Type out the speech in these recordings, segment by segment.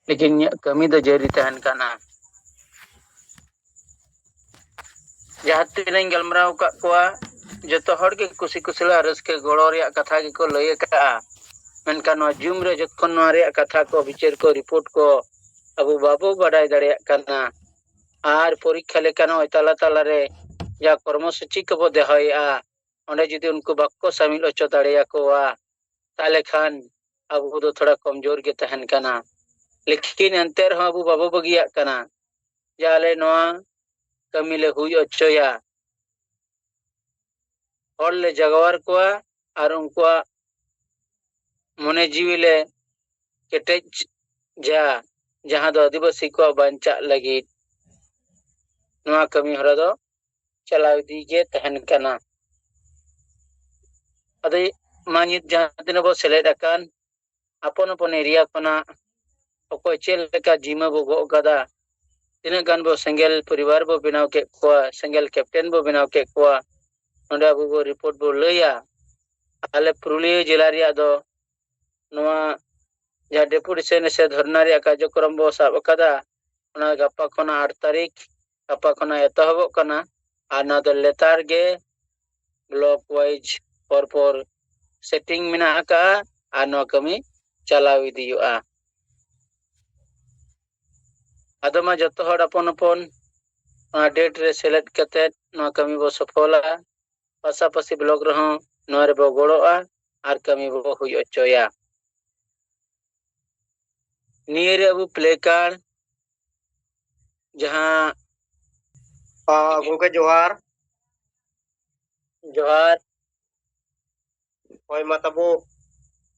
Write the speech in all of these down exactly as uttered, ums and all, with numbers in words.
ᱞᱮᱠᱤᱱ ᱤᱧᱟᱹᱜ ᱠᱟᱹᱢᱤ ᱫᱚ ᱡᱟᱹᱨᱤ ᱛᱟᱦᱮᱱ ᱠᱟᱱᱟ᱾ ᱡᱟᱦᱟᱸ ᱛᱤᱱᱟᱹᱜ ᱤᱧ ᱜᱟᱞᱢᱟᱨᱟᱣ ᱟᱠᱟᱫ ᱠᱚᱣᱟ, ᱡᱚᱛᱚ ᱦᱚᱲ ᱜᱮ ᱠᱩᱥᱤ ᱠᱩᱥᱟᱹᱞᱟ ᱨᱟᱹᱥᱠᱟᱹ ᱜᱚᱲᱚ ᱨᱮᱭᱟᱜ ᱠᱟᱛᱷᱟ ᱜᱮᱠᱚ ᱞᱟᱹᱭ ᱟᱠᱟᱫᱼᱟ᱾ ᱢᱮᱱᱠᱷᱟᱱ ᱱᱚᱣᱟ ᱡᱩᱢ ᱨᱮ ᱡᱚᱠᱷᱚᱱ ᱱᱚᱣᱟ ᱨᱮᱭᱟᱜ ᱠᱟᱛᱷᱟ ᱠᱚ, ᱵᱤᱪᱟᱹᱨ ᱠᱚ, ᱨᱤᱯᱳᱨᱴ ᱠᱚ ᱟᱵᱚ ᱵᱟᱵᱚ ᱵᱟᱰᱟᱭ ᱫᱟᱲᱮᱭᱟᱜ ᱠᱟᱱᱟ, ᱟᱨ ᱯᱚᱨᱤᱠᱠᱷᱟ ᱞᱮᱠᱟ ᱱᱚᱜᱼᱚᱭ ᱛᱟᱞᱟ ᱛᱟᱞᱟᱨᱮ ᱡᱟ ᱠᱚᱨᱢᱚᱥᱩᱪᱤ ᱠᱚᱵᱚ ᱫᱚᱦᱚᱭᱮᱫᱼᱟ, ᱚᱸᱰᱮ ᱡᱩᱫᱤ ᱩᱱᱠᱩ ᱵᱟᱠᱚ ᱥᱟᱢᱤᱞ ᱦᱚᱪᱚ ᱫᱟᱲᱮᱭᱟᱠᱚᱣᱟ, ᱛᱟᱦᱚᱞᱮ ᱠᱷᱟᱱ ᱟᱵᱚ ᱫᱚ ᱛᱷᱚᱲᱟ ᱠᱚᱢᱡᱳᱨ ᱜᱮ ᱛᱟᱦᱮᱱ ᱠᱟᱱᱟ᱾ ᱞᱮᱠᱤᱱ ᱮᱱᱛᱮ ᱨᱮᱦᱚᱸ ᱟᱵᱚ ᱵᱟᱵᱚ ᱵᱟᱹᱜᱤᱭᱟᱜ ᱠᱟᱱᱟ ᱡᱮ ᱟᱞᱮ ᱱᱚᱣᱟ ᱠᱟᱹᱢᱤ ᱞᱮ ᱦᱩᱭ ᱦᱚᱪᱚᱭᱟ᱾ ᱦᱚᱲ ᱞᱮ ᱡᱟᱜᱣᱟᱨ ᱠᱚᱣᱟ ᱟᱨ ᱩᱱᱠᱩᱣᱟᱜ ᱢᱚᱱᱮ ᱡᱤᱣᱤ ᱞᱮ ᱠᱮᱴᱮᱡᱟ, ᱡᱟᱦᱟᱸ ᱫᱚ ᱟᱹᱫᱤᱵᱟᱹᱥᱤ ᱠᱚᱣᱟᱜ ᱵᱟᱧᱪᱟᱜ ᱞᱟᱹᱜᱤᱫ ᱱᱚᱣᱟ ᱠᱟᱹᱢᱤ ᱦᱚᱨᱟ ᱫᱚ ᱪᱟᱞᱟᱣ ᱤᱫᱤ ᱜᱮ ᱛᱟᱦᱮᱱ ᱠᱟᱱᱟ᱾ ᱟᱫᱚ ᱢᱟ ᱱᱤᱛ ᱡᱟᱦᱟᱸ ᱛᱤᱱᱟᱹᱜ ᱵᱚ ᱥᱮᱞᱮᱫ ᱟᱠᱟᱱ, ᱟᱯᱚᱱ ᱟᱯᱚᱱ ᱮᱨᱤᱭᱟ ᱠᱷᱚᱱᱟᱜ ᱚᱠᱚᱭ ᱪᱮᱫ ᱞᱮᱠᱟ ᱡᱤᱢᱟᱹ ᱵᱚ ᱜᱚᱜ ᱠᱟᱫᱟ, ᱛᱤᱱᱟᱹᱜ ᱜᱟᱱ ᱵᱚ ᱥᱮᱸᱜᱮᱞ ᱯᱚᱨᱤᱵᱟᱨ ᱵᱚ ᱵᱮᱱᱟᱣ ᱠᱮᱫ ᱠᱚᱣᱟ, ᱥᱮᱸᱜᱮᱞ ᱠᱮᱯᱴᱮᱱ ᱵᱚ ᱵᱮᱱᱟᱣ ᱠᱮᱫ ᱠᱚᱣᱟ, ᱱᱚᱰᱮ ᱟᱵᱚ ᱵᱚ ᱨᱤᱯᱳᱨᱴ ᱵᱚ ᱞᱟᱹᱭᱟ᱾ ᱟᱞᱮ ᱯᱩᱨᱩᱞᱤᱭᱟᱹ ᱡᱮᱞᱟ ᱨᱮᱭᱟᱜ ᱫᱚ ᱱᱚᱣᱟ ᱡᱟᱦᱟᱸ ᱰᱮᱯᱩᱴᱮᱥᱚᱱ ᱥᱮ ᱫᱷᱚᱨᱱᱟ ᱨᱮᱭᱟᱜ ᱠᱟᱨᱡᱚᱠᱨᱚᱢ ᱵᱚ ᱥᱟᱵ ᱟᱠᱟᱫᱟ, ᱚᱱᱟ ᱜᱟᱯᱟ ᱠᱷᱚᱱᱟᱜ ᱟᱴ ᱛᱟᱹᱨᱤᱠᱷ, ᱜᱟᱯᱟ ᱠᱷᱚᱱᱟᱜ ᱮᱛᱚᱦᱚᱵᱚᱜ ᱠᱟᱱᱟ᱾ ᱟᱨ ᱱᱚᱣᱟ ᱫᱚ ᱞᱮᱛᱟᱲ ᱜᱮ ᱵᱞᱚᱠ ᱣᱟᱭᱤᱡ ᱯᱚᱨᱯᱚᱨ ᱥᱮᱴᱤᱝ ᱢᱮᱱᱟᱜ ᱟᱠᱟᱫᱼᱟ ᱟᱨ ᱱᱚᱣᱟ ᱠᱟᱹᱢᱤ ᱪᱟᱞᱟᱣ ᱤᱫᱤ ᱦᱩᱭᱩᱜᱼᱟ᱾ ᱟᱫᱚ ᱢᱟ ᱡᱚᱛᱚ ᱦᱚᱲ ᱟᱯᱚᱱ ᱟᱯᱚᱱ ᱚᱱᱟ ᱰᱮᱴ ᱨᱮ ᱥᱮᱞᱮᱫ ᱠᱟᱛᱮᱫ ᱱᱚᱣᱟ ᱠᱟᱹᱢᱤ ᱵᱚ ᱥᱚᱯᱷᱚᱞᱟ᱾ ᱯᱟᱥᱟᱯᱟᱥᱤ ᱵᱞᱚᱠ ᱨᱮᱦᱚᱸ ᱱᱚᱣᱟ ᱨᱮᱵᱚ ᱜᱚᱲᱚᱜᱼᱟ ᱟᱨ ᱠᱟᱹᱢᱤ ᱵᱚ ᱦᱩᱭ ᱦᱚᱪᱚᱭᱟ᱾ ᱱᱤᱭᱟᱹ ᱨᱮ ᱟᱵᱚ ᱯᱞᱮ ᱠᱟᱨᱰ ᱡᱟᱦᱟᱸ ᱜᱚᱢᱠᱮ ᱡᱚᱦᱟᱨ᱾ ᱡᱚᱦᱟᱨ᱾ ᱦᱳᱭ ᱢᱟ ᱛᱟᱵᱚ,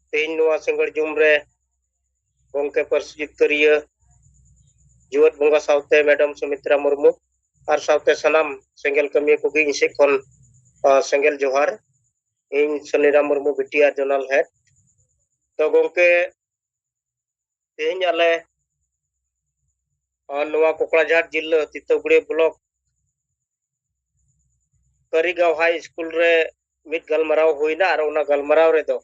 ᱛᱮᱦᱮᱧ ᱱᱚᱣᱟ ᱥᱤᱸᱜᱟᱹᱲ ᱡᱩᱢ ᱨᱮ ᱜᱚᱢᱠᱮ ᱯᱟᱹᱨᱥᱤ ᱡᱤᱛᱠᱟᱹᱨᱤᱭᱟᱹ ᱡᱩᱣᱟᱹᱫ ᱵᱚᱸᱜᱟ ᱥᱟᱶᱛᱮ ᱢᱮᱰᱟᱢ ᱥᱩᱢᱤᱛᱨᱟ ᱢᱩᱨᱢᱩ ᱟᱨ ᱥᱟᱶᱛᱮ ᱥᱟᱱᱟᱢ ᱥᱮᱸᱜᱮᱞ ᱠᱟᱹᱢᱤᱭᱟᱹ ᱠᱚᱜᱮ ᱤᱧ ᱥᱮᱫ ᱠᱷᱚᱱ, ᱟ, ᱥᱮᱸᱜᱮᱞ ᱡᱚᱦᱟᱨ᱾ ᱤᱧ ᱥᱚᱱᱤᱨᱟᱢ ᱢᱩᱨᱢᱩ, ᱵᱤ ᱴᱤ ᱟᱨ ᱡᱚᱱᱟᱞ ᱦᱮᱰ᱾ ᱛᱚ ᱜᱚᱢᱠᱮ, ᱛᱮᱦᱮᱧ ᱟᱞᱮ, ᱟ, ᱱᱚᱣᱟ ᱠᱚᱠᱲᱟᱡᱷᱟᱲ ᱡᱤᱞᱟᱹ ᱛᱤᱛᱟᱹᱜᱩᱲᱤ ᱵᱞᱚᱠ ᱠᱟᱹᱨᱤᱜᱟᱸᱣ ᱦᱟᱭ ᱥᱠᱩᱞ ᱨᱮ ᱢᱤᱫ ᱜᱟᱞᱢᱟᱨᱟᱣ ᱦᱩᱭᱱᱟ ᱟᱨ ᱚᱱᱟ ᱜᱟᱞᱢᱟᱨᱟᱣ ᱨᱮᱫᱚ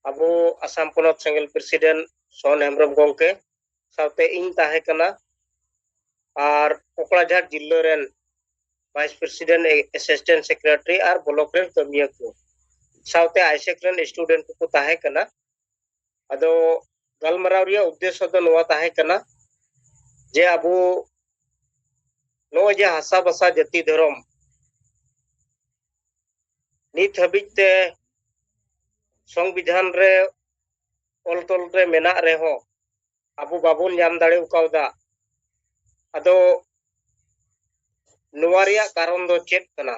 ᱟᱵᱚ ᱟᱥᱟᱢ ᱯᱚᱱᱚᱛ ᱥᱮᱸᱜᱮᱞ ᱯᱨᱮᱥᱤᱰᱮᱱᱴ ᱥᱚᱱ ᱦᱮᱢᱵᱨᱚᱢ ᱜᱚᱢᱠᱮ, ᱥᱟᱶᱛᱮ ᱤᱧ ᱛᱟᱦᱮᱸ ᱠᱟᱱᱟ, ᱟᱨ ᱠᱚᱠᱲᱟᱡᱷᱟᱲ ᱡᱤᱞᱟᱹ ᱨᱮᱱ ᱵᱷᱟᱭᱤᱥ ᱯᱨᱮᱥᱤᱰᱮᱱᱴ, ᱮᱥᱤᱥᱴᱮᱱᱴ ᱥᱮᱠᱨᱮᱴᱟᱨᱤ ᱟᱨ ᱵᱞᱚᱠ ᱨᱮᱱ ᱠᱟᱹᱢᱤᱭᱟᱹ ᱠᱚ, ᱥᱟᱶᱛᱮ ᱟᱭᱥᱮᱠ ᱨᱮᱱ ᱥᱴᱩᱰᱮᱱᱴ ᱠᱚᱠᱚ ᱛᱟᱦᱮᱸ ᱠᱟᱱᱟ᱾ ᱟᱫᱚ ᱜᱟᱞᱢᱟᱨᱟᱣ ᱨᱮᱭᱟᱜ ᱩᱫᱽᱫᱮᱥᱥᱚ ᱫᱚ ᱱᱚᱣᱟ ᱛᱟᱦᱮᱸ ᱠᱟᱱᱟ ᱡᱮ ᱟᱵᱚ ᱱᱚᱜᱼᱚᱭ ᱡᱮ ᱦᱟᱥᱟ ᱵᱷᱟᱥᱟ ᱡᱟᱹᱛᱤ ᱫᱷᱚᱨᱚᱢ ᱱᱤᱛ ᱦᱟᱹᱵᱤᱡ ᱛᱮ ᱥᱚᱝᱵᱤᱫᱷᱟᱱ ᱨᱮ ᱚᱞ ᱛᱚᱞ ᱨᱮ ᱢᱮᱱᱟᱜ ᱨᱮᱦᱚᱸ ᱟᱵᱚ ᱵᱟᱵᱚᱱ ᱧᱟᱢ ᱫᱟᱲᱮ ᱠᱟᱣᱫᱟ᱾ ᱟᱫᱚ ᱱᱚᱣᱟ ᱨᱮᱭᱟᱜ ᱠᱟᱨᱚᱱ ᱫᱚ ᱪᱮᱫ ᱠᱟᱱᱟ?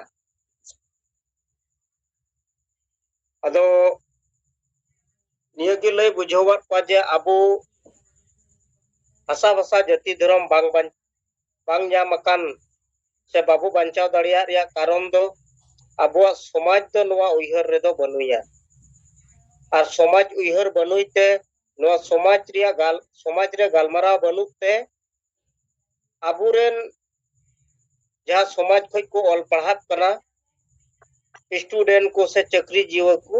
ᱟᱫᱚ ᱱᱤᱭᱟᱹ ᱜᱮ ᱞᱟᱹᱭ ᱵᱩᱡᱷᱟᱹᱣᱟᱫ ᱠᱚᱣᱟ ᱡᱮ ᱟᱵᱚ ᱦᱟᱥᱟ ᱵᱷᱟᱥᱟ ᱡᱟᱹᱛᱤ ᱫᱷᱚᱨᱚᱢ ᱵᱟᱝ ᱵᱟᱧ-, ᱵᱟᱝ ᱧᱟᱢ ᱟᱠᱟᱱ ᱥᱮ ᱵᱟᱵᱚ ᱵᱟᱧᱪᱟᱣ ᱫᱟᱲᱮᱭᱟᱜ ᱨᱮᱭᱟᱜ ᱠᱟᱨᱚᱱ ᱫᱚ ᱟᱵᱚᱣᱟᱜ ᱥᱚᱢᱟᱡᱽ ᱫᱚ ᱱᱚᱣᱟ ᱩᱭᱦᱟᱹᱨ ᱨᱮᱫᱚ ᱵᱟᱹᱱᱩᱭᱟ᱾ ᱟᱨ ᱥᱚᱢᱟᱡᱽ ᱩᱭᱦᱟᱹᱨ ᱵᱟᱹᱱᱩᱭ ᱛᱮ ᱱᱚᱣᱟ ᱥᱚᱢᱟᱡᱽ ᱨᱮᱭᱟᱜ ᱜᱟᱞ-, ᱥᱚᱢᱟᱡᱽ ᱨᱮ ᱜᱟᱞᱢᱟᱨᱟᱣ ᱵᱟᱹᱱᱩᱜ ᱛᱮ ᱟᱵᱚᱨᱮᱱ ᱡᱟᱦᱟᱸ ᱥᱚᱢᱟᱡᱽ ᱠᱷᱚᱱ ᱠᱚ ᱚᱞ ᱯᱟᱲᱦᱟᱜ ᱠᱟᱱᱟ, ᱥᱴᱩᱰᱮᱱᱴ ᱠᱚ ᱥᱮ ᱪᱟᱹᱠᱨᱤ ᱡᱤᱣᱤ ᱠᱚ,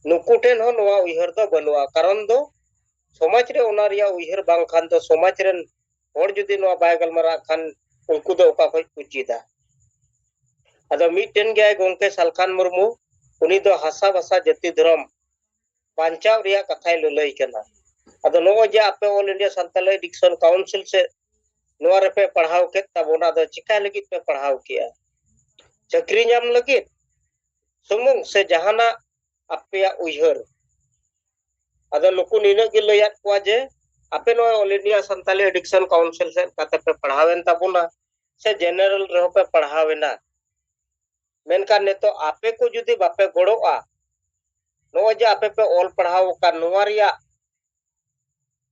ᱱᱩᱠᱩ ᱴᱷᱮᱱ ᱦᱚᱸ ᱱᱚᱣᱟ ᱩᱭᱦᱟᱹᱨ ᱫᱚ ᱵᱟᱹᱱᱩᱜᱼᱟ᱾ ᱠᱟᱨᱚᱱ ᱫᱚ ᱥᱚᱢᱟᱡᱽ ᱨᱮ ᱚᱱᱟ ᱨᱮᱭᱟᱜ ᱩᱭᱦᱟᱹᱨ ᱵᱟᱝᱠᱷᱟᱱ ᱫᱚ, ᱥᱚᱢᱟᱡᱽ ᱨᱮᱱ ᱦᱚᱲ ᱡᱩᱫᱤ ᱱᱚᱣᱟ ᱵᱟᱭ ᱜᱟᱞᱢᱟᱨᱟᱜ ᱠᱷᱟᱱ ᱩᱱᱠᱩ ᱫᱚ ᱚᱠᱟ ᱠᱷᱚᱱ ᱠᱚ ᱪᱮᱫᱟ? ᱟᱫᱚ ᱢᱤᱫᱴᱮᱱ ᱜᱮᱭᱟᱭ ᱜᱚᱢᱠᱮ ᱥᱟᱞᱠᱷᱟᱱ ᱢᱩᱨᱢᱩ, ᱩᱱᱤ ᱫᱚ ᱦᱟᱥᱟ ᱵᱷᱟᱥᱟ ᱡᱟᱹᱛᱤ ᱫᱷᱚᱨᱚᱢ ᱵᱟᱧᱪᱟᱣ ᱨᱮᱭᱟᱜ ᱠᱟᱛᱷᱟᱭ ᱞᱟᱹᱞᱟᱹᱭ ᱠᱟᱱᱟ᱾ ᱟᱫᱚ ᱱᱚᱜᱼᱚᱭ ᱡᱮ ᱟᱯᱮ All India Santali Education Council ᱥᱮ ᱱᱚᱣᱟ ᱨᱮᱯᱮ ᱯᱟᱲᱦᱟᱣ ᱠᱮᱫ ᱛᱟᱵᱚᱱᱟ, ᱟᱫᱚ ᱪᱤᱠᱟ ᱞᱟᱹᱜᱤᱫ ᱯᱮ ᱯᱟᱲᱦᱟᱣ ᱠᱮᱜᱼᱟ? ᱪᱟᱹᱠᱨᱤ ᱧᱟᱢ ᱞᱟᱹᱜᱤᱫ ᱥᱩᱢᱩᱝ ᱥᱮ ᱡᱟᱦᱟᱱᱟᱜ ᱟᱯᱮᱭᱟᱜ ᱩᱭᱦᱟᱹᱨ? ᱟᱫᱚ ᱱᱩᱠᱩ ᱱᱤᱱᱟᱹᱜ ᱜᱮ ᱞᱟᱹᱭᱟᱫ ᱠᱚᱣᱟ ᱡᱮ ᱟᱯᱮ ᱱᱚᱣᱟ All India Santali Education Council ᱥᱮᱫ ᱠᱟᱛᱮ ᱯᱮ ᱯᱟᱲᱦᱟᱣᱮᱱ ᱛᱟᱵᱚᱱᱟ ᱥᱮ ᱡᱮᱱᱟᱨᱮᱞ ᱨᱮᱦᱚᱸ ᱯᱮ ᱯᱟᱲᱦᱟᱣᱮᱱᱟ, ᱢᱮᱱᱠᱷᱟᱱ ᱱᱤᱛᱚᱜ ᱟᱯᱮ ᱠᱚ ᱡᱩᱫᱤ ᱵᱟᱯᱮ ᱜᱚᱲᱚᱜᱼᱟ, ᱱᱚᱜᱼᱚᱭ ᱡᱮ ᱟᱯᱮ ᱯᱮ ᱚᱞ ᱯᱟᱲᱦᱟᱣ ᱟᱠᱟᱱ ᱱᱚᱣᱟ ᱨᱮᱭᱟᱜ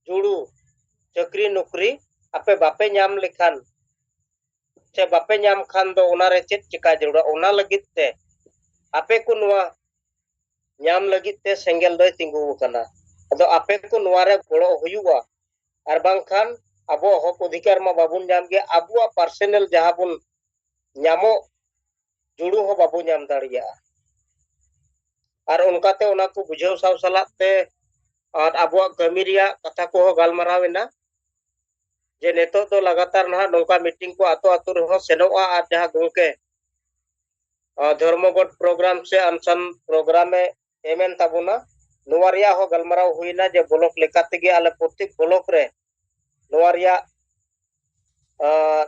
ᱡᱩᱲᱩ ᱪᱟᱹᱠᱨᱤ ᱱᱚᱠᱨᱤ ᱟᱯᱮ ᱵᱟᱯᱮ ᱧᱟᱢ ᱞᱮᱠᱷᱟᱱ ᱥᱮ ᱵᱟᱯᱮ ᱧᱟᱢ ᱠᱷᱟᱱ ᱫᱚ ᱚᱱᱟᱨᱮ ᱪᱮᱫ ᱪᱮᱠᱟ ᱡᱟᱹᱨᱩᱲᱟ? ᱚᱱᱟ ᱞᱟᱹᱜᱤᱫ ᱛᱮ ᱟᱯᱮ ᱠᱚ ᱱᱚᱣᱟ ᱧᱟᱢ ᱞᱟᱹᱜᱤᱫ ᱛᱮ ᱥᱮᱸᱜᱮᱞ ᱫᱚᱭ ᱛᱤᱸᱜᱩ ᱟᱠᱟᱱᱟ᱾ ᱟᱫᱚ ᱟᱯᱮ ᱠᱚ ᱱᱚᱣᱟ ᱨᱮ ᱜᱚᱲᱚ ᱦᱩᱭᱩᱜᱼᱟ, ᱟᱨ ᱵᱟᱝᱠᱷᱟᱱ ᱟᱵᱚᱣᱟᱜ ᱦᱚᱠ ᱚᱫᱷᱤᱠᱟᱨ ᱢᱟ ᱵᱟᱵᱚᱱ ᱧᱟᱢ ᱜᱮ, ᱟᱵᱚᱣᱟᱜ ᱯᱟᱨᱥᱚᱱᱟᱞ ᱡᱟᱦᱟᱸ ᱵᱚᱱ ᱧᱟᱢᱚᱜ ᱡᱩᱲᱩ ᱦᱚᱸ ᱵᱟᱵᱚ ᱧᱟᱢ ᱫᱟᱲᱮᱭᱟᱜᱼᱟ᱾ ᱟᱨ ᱚᱱᱠᱟᱛᱮ ᱚᱱᱟ ᱠᱚ ᱵᱩᱡᱷᱟᱹᱣ ᱥᱟᱶ ᱥᱟᱞᱟᱜ ᱛᱮ ᱟᱨ ᱟᱵᱚᱣᱟᱜ ᱠᱟᱹᱢᱤ ᱨᱮᱭᱟᱜ ᱠᱟᱛᱷᱟ ᱠᱚᱦᱚᱸ ᱜᱟᱞᱢᱟᱨᱟᱣ ᱮᱱᱟ᱾ ᱡᱮ ᱱᱤᱛᱚᱜ ᱫᱚ ᱞᱟᱜᱟᱛᱟᱨ ᱱᱟᱦᱟᱜ ᱱᱚᱝᱠᱟ ᱢᱤᱴᱤᱝ ᱠᱚ ᱟᱛᱳ ᱟᱛᱳ ᱨᱮᱦᱚᱸ ᱥᱮᱱᱚᱜᱼᱟ, ᱟᱨ ᱡᱟᱦᱟᱸ ᱜᱚᱢᱠᱮ, ᱟᱸ, ᱫᱷᱚᱨᱢᱚᱜᱚᱴ ᱯᱨᱳᱜᱨᱟᱢ ᱥᱮ ᱟᱱᱥᱟᱱ ᱯᱨᱳᱜᱨᱟᱢ ᱮ ᱮᱢᱮᱱ ᱛᱟᱵᱚᱱᱟ, ᱱᱚᱣᱟ ᱨᱮᱭᱟᱜ ᱦᱚᱸ ᱜᱟᱞᱢᱟᱨᱟᱣ ᱦᱩᱭᱱᱟ ᱡᱮ ᱵᱞᱚᱠ ᱞᱮᱠᱟ ᱛᱮᱜᱮ ᱟᱞᱮ ᱯᱨᱚᱛᱮᱠ ᱵᱞᱚᱠ ᱨᱮ ᱱᱚᱣᱟ ᱨᱮᱭᱟᱜ, ᱟᱸ,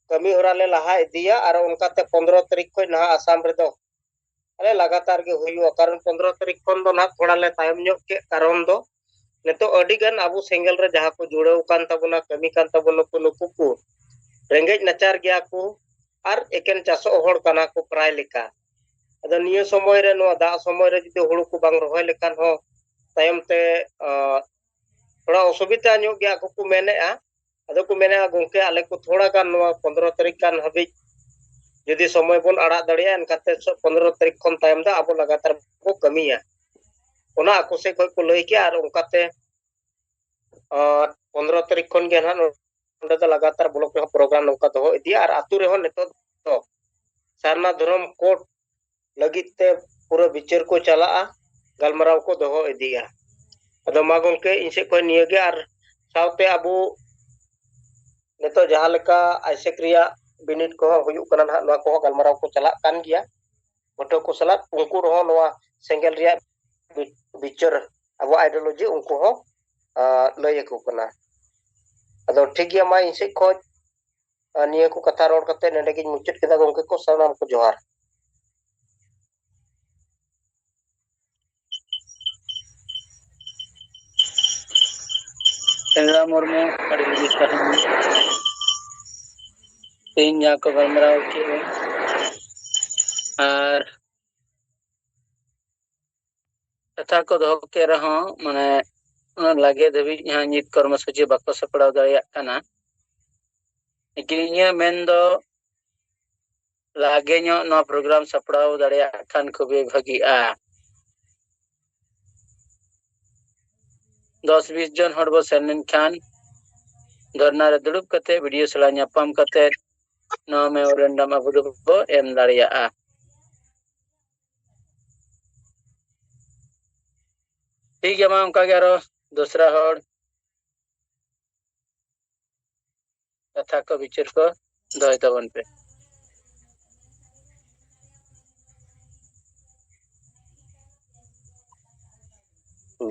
ᱠᱟᱹᱢᱤ ᱦᱚᱨᱟ ᱞᱮ ᱞᱟᱦᱟ ᱤᱫᱤᱭᱟ᱾ ᱟᱨ ᱚᱱᱠᱟᱛᱮ ᱯᱚᱱᱫᱽᱨᱚ ᱛᱟᱹᱨᱤᱠᱷ ᱠᱷᱚᱱ ᱱᱟᱦᱟᱜ ᱟᱥᱟᱢ ᱨᱮᱫᱚ ᱟᱞᱮ ᱞᱟᱜᱟᱛᱟᱨ ᱜᱮ ᱦᱩᱭᱩᱜᱼᱟ, ᱠᱟᱨᱚᱱ ᱯᱚᱱᱫᱽᱨᱚ ᱛᱟᱹᱨᱤᱠᱷ ᱠᱷᱚᱱ ᱫᱚ ᱱᱟᱦᱟᱜ ᱛᱷᱚᱲᱟ ᱞᱮ ᱛᱟᱭᱚᱢ ᱧᱚᱜ ᱠᱮᱫ, ᱠᱟᱨᱚᱱ ᱫᱚ ᱱᱤᱛᱚᱜ ᱟᱹᱰᱤ ᱜᱟᱱ ᱟᱵᱚ ᱥᱮᱸᱜᱮᱞ ᱨᱮ ᱡᱟᱦᱟᱸ ᱠᱚ ᱡᱩᱲᱟᱹᱣ ᱠᱟᱱ ᱛᱟᱵᱚᱱᱟ, ᱠᱟᱹᱢᱤ ᱠᱟᱱ ᱛᱟᱵᱚᱱᱟ, ᱱᱩᱠᱩ, ᱱᱩᱠᱩ ᱠᱚ ᱨᱮᱸᱜᱮᱡ ᱱᱟᱪᱟᱨ ᱜᱮᱭᱟ ᱠᱚ ᱟᱨ ᱮᱠᱮᱱ ᱪᱟᱥᱚᱜ ᱦᱚᱲ ᱠᱟᱱᱟ ᱠᱚ ᱯᱨᱟᱭ ᱞᱮᱠᱟ᱾ ᱟᱫᱚ ᱱᱤᱭᱟᱹ ᱥᱚᱢᱚᱭ ᱨᱮ, ᱱᱚᱣᱟ ᱫᱟᱜ ᱥᱚᱢᱚᱭ ᱨᱮ ᱡᱩᱫᱤ ᱦᱩᱲᱩ ᱠᱚ ᱵᱟᱝ ᱨᱚᱦᱚᱭ ᱞᱮᱠᱷᱟᱱ ᱦᱚᱸ ᱛᱟᱭᱚᱢ ᱛᱮ, ᱟᱸ, ᱛᱷᱚᱲᱟ ᱚᱥᱩᱵᱤᱫᱷᱟ ᱧᱚᱜ ᱜᱮᱭᱟ ᱠᱚ, ᱠᱚ ᱢᱮᱱᱮᱫᱼᱟ᱾ ᱟᱫᱚ ᱠᱚ ᱢᱮᱱᱮᱫᱼᱟ, "ᱜᱚᱢᱠᱮ, ᱟᱞᱮ ᱠᱚ ᱛᱷᱚᱲᱟ ᱜᱟᱱ ᱱᱚᱣᱟ ᱯᱚᱱᱫᱽᱨᱚ ᱛᱟᱹᱨᱤᱠᱷ ᱜᱟᱱ ᱦᱟᱹᱵᱤᱡ ᱡᱩᱫᱤ ᱥᱚᱢᱚᱭ ᱵᱚᱱ ᱟᱲᱟᱜ ᱫᱟᱲᱮᱭᱟᱜᱼᱟ, ᱮᱱᱠᱷᱟᱱ ᱛᱮ ᱯᱚᱱᱫᱽᱨᱚ ᱛᱟᱹᱨᱤᱠᱷ ᱠᱷᱚᱱ ᱛᱟᱭᱚᱢ ᱫᱚ ᱟᱵᱚ ᱞᱟᱜᱟᱛᱟᱨ ᱵᱚ ᱠᱟᱹᱢᱤᱭᱟ᱾" ᱚᱱᱟ ᱟᱠᱚ ᱥᱮᱫ ᱠᱷᱚᱱ ᱠᱚ ᱞᱟᱹᱭ ᱠᱮᱜᱼᱟ᱾ ᱟᱨ ᱚᱱᱠᱟᱛᱮ, ᱟᱨ ᱯᱚᱱᱫᱽᱨᱚ ᱛᱟᱹᱨᱤᱠᱷ ᱠᱷᱚᱱ ᱜᱮ ᱱᱟᱦᱟᱜ ᱱᱚᱰᱮ ᱫᱚ ᱞᱟᱜᱟᱛᱟᱨ ᱵᱞᱚᱠ ᱨᱮᱦᱚᱸ ᱯᱨᱳᱜᱨᱟᱢ ᱱᱚᱝᱠᱟ ᱫᱚᱦᱚ ᱤᱫᱤᱭᱟ᱾ ᱟᱨ ᱟᱹᱛᱩ ᱨᱮᱦᱚᱸ ᱱᱤᱛᱚᱜ ᱫᱚ ᱥᱟᱨᱱᱟ ᱫᱷᱚᱨᱚᱢ ᱠᱳᱰ ᱞᱟᱹᱜᱤᱫ ᱛᱮ ᱯᱩᱨᱟᱹ ᱵᱤᱪᱟᱹᱨ ᱠᱚ ᱪᱟᱞᱟᱜᱼᱟ, ᱜᱟᱞᱢᱟᱨᱟᱣ ᱠᱚ ᱫᱚᱦᱚ ᱤᱫᱤᱜᱼᱟ᱾ ᱟᱫᱚ ᱢᱟ ᱜᱚᱢᱠᱮ, ᱤᱧ ᱥᱮᱫ ᱠᱷᱚᱱ ᱱᱤᱭᱟᱹ ᱜᱮ᱾ ᱟᱨ ᱥᱟᱶᱛᱮ ᱟᱵᱚ ᱱᱤᱛᱚᱜ ᱡᱟᱦᱟᱸ ᱞᱮᱠᱟ ᱟᱭᱥᱮᱠ ᱨᱮᱭᱟᱜ ᱵᱤᱱᱤᱰ ᱠᱚᱦᱚᱸ ᱦᱩᱭᱩᱜ ᱠᱟᱱᱟ ᱱᱟᱦᱟᱜ, ᱱᱚᱣᱟ ᱠᱚᱦᱚᱸ ᱜᱟᱞᱢᱟᱨᱟᱣ ᱠᱚ ᱪᱟᱞᱟᱜ ᱠᱟᱱ ᱜᱮᱭᱟ᱾ ᱯᱟᱹᱴᱷᱩᱣᱟᱹ ᱠᱚ ᱥᱟᱞᱟᱜ ᱩᱱᱠᱩ ᱨᱮᱦᱚᱸ ᱱᱚᱣᱟ ᱥᱮᱸᱜᱮᱞ ᱨᱮᱭᱟᱜ ᱵᱤ-, ᱵᱤᱪᱟᱹᱨ, ᱟᱵᱚ ideology ᱩᱱᱠᱩ ᱦᱚᱸ, ᱟᱸ, ᱞᱟᱹᱭ ᱟᱠᱚ ᱠᱟᱱᱟ᱾ ᱟᱫᱚ ᱴᱷᱤᱠ ᱜᱮᱭᱟ, ᱢᱟ ᱤᱧ ᱥᱮᱫ ᱠᱷᱚᱱ, ᱟᱸ, ᱱᱤᱭᱟᱹ ᱠᱚ ᱠᱟᱛᱷᱟ ᱨᱚᱲ ᱠᱟᱛᱮ ᱱᱚᱰᱮ ᱜᱤᱧ ᱢᱩᱪᱟᱹᱫ ᱠᱮᱫᱟ᱾ ᱜᱚᱢᱠᱮ ᱠᱚ, ᱥᱟᱱᱟᱢ ᱠᱚ ᱡᱚᱦᱟᱨ᱾ ᱥᱮᱸᱫᱽᱨᱟ ᱢᱩᱨᱢᱩ, ᱟᱹᱰᱤ ᱟᱹᱰᱤ ᱥᱟᱨᱦᱟᱣ᱾ ᱛᱮᱦᱮᱧ ᱡᱟᱦᱟᱸ ᱠᱚ ᱜᱟᱞᱢᱟᱨᱟᱣ ᱠᱮᱫᱼᱟ ᱟᱨ ᱠᱟᱛᱷᱟ ᱠᱚ ᱫᱚᱦᱚ ᱠᱮᱫ ᱨᱮᱦᱚᱸ, ᱢᱟᱱᱮ, ᱚᱱᱟ ᱞᱟᱜᱮ ᱫᱷᱟᱹᱵᱤᱡ ᱦᱟᱸᱜ ᱱᱤᱛ ᱠᱚᱨᱢᱚᱥᱩᱪᱤ ᱵᱟᱠᱚ ᱥᱟᱯᱲᱟᱣ ᱫᱟᱲᱮᱭᱟᱜ ᱠᱟᱱᱟ᱾ ᱞᱮᱠᱤᱱ ᱤᱧᱟᱹᱜ ᱢᱮᱱ ᱫᱚ, ᱞᱟᱜᱮ ᱧᱚᱜ ᱱᱚᱣᱟ ᱯᱨᱳᱜᱨᱟᱢ ᱥᱟᱯᱲᱟᱣ ᱫᱟᱲᱮᱭᱟᱜ ᱠᱷᱟᱱ ᱠᱷᱩᱵᱮ ᱵᱷᱟᱹᱜᱤᱜᱼᱟ᱾ ᱫᱚᱥ ᱵᱤᱥ ᱡᱚᱱ ᱦᱚᱲ ᱵᱚ ᱥᱮᱱ ᱞᱮᱱᱠᱷᱟᱱ, ᱫᱷᱚᱨᱱᱟ ᱨᱮ ᱫᱩᱲᱩᱵ ᱠᱟᱛᱮ, ᱵᱷᱤᱰᱤᱭᱳ ᱥᱟᱞᱟᱜ ᱧᱟᱯᱟᱢ ᱠᱟᱛᱮ, ᱱᱚᱣᱟ ᱢᱮᱢᱳᱨᱮᱱᱰᱟᱢ ᱟᱵᱚ ᱫᱚᱵᱚ ᱮᱢ ᱫᱟᱲᱮᱭᱟᱜᱼᱟ᱾ ᱴᱷᱤᱠ ᱜᱮᱭᱟ, ᱢᱟ ᱚᱱᱠᱟ ᱜᱮ ᱟᱨᱚ ᱫᱚᱥᱨᱟ ᱦᱚᱲ ᱠᱟᱛᱷᱟ ᱠᱚ ᱵᱤᱪᱟᱹᱨ ᱠᱚ ᱫᱚᱦᱚᱭ ᱛᱟᱵᱚᱱ ᱯᱮ᱾